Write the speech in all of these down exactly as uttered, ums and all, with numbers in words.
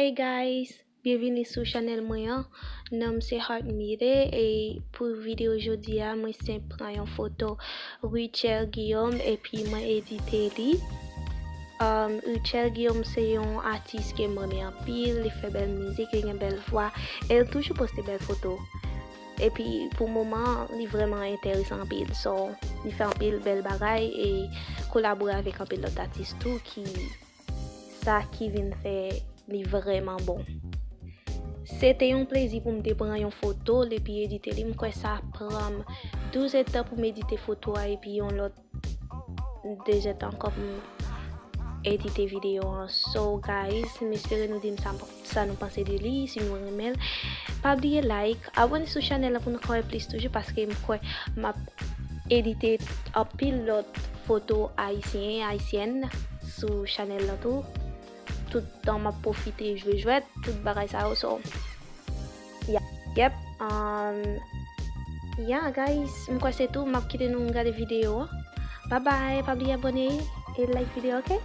Hey guys, byenvini sou chanèl mwen an. Non m se Heart Mide e pou videyo jodi a mwen se pran yon foto Rutshelle Guillaume epi mwen edite li. Um, Rutshelle Guillaume se yon atis ke m renmen anpil, li fè bèl mizik, li gen bèl vwa e l toujou poste bèl foto. Epi pou moman li vrèman enteresan anpil. So, li fè anpil bèl bagay e kolabore avèk anpil lòt atis tou ki sa ki vin fè li vrèman bon. Se te yon plezi pou m te pran yon foto l epi edite li. M kwè sa pran m douz èdtan pou m edite foto a epi yon lòt de èdtan ankò pou m edite videyo an. So guys, m espere nou di m sa, sa nou panse de li, si nou renmen l. Pa bliye like, abòne sou chanèl la pou nou ka wè plis toujou paske m kwè m ap edite anpil lòt foto ayisyen, ayisyèn sou chanèl la tou. Tout tan m ap pwofite jwe jwèt, tout bagay sa yo. So, yeah, yep. Um, yeah, guys, m kwè se tou. M ap kite nou gade videyo an. Bye bye, pa bliye abòne e like videyo, ok?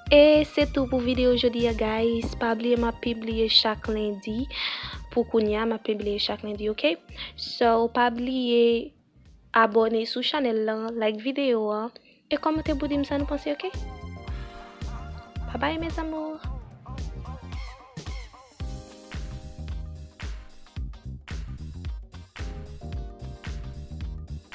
E se tou pou videyo jodi a, guys. Pa bliye m ap pibliye chak lendi. Pou kounye a, m ap pibliye chak lendi, ok? So, pa bliye abòne sou chanèl lan, like videyo an, e kòmante pou di m sa nou panse, ok? Bye bye, mes amours!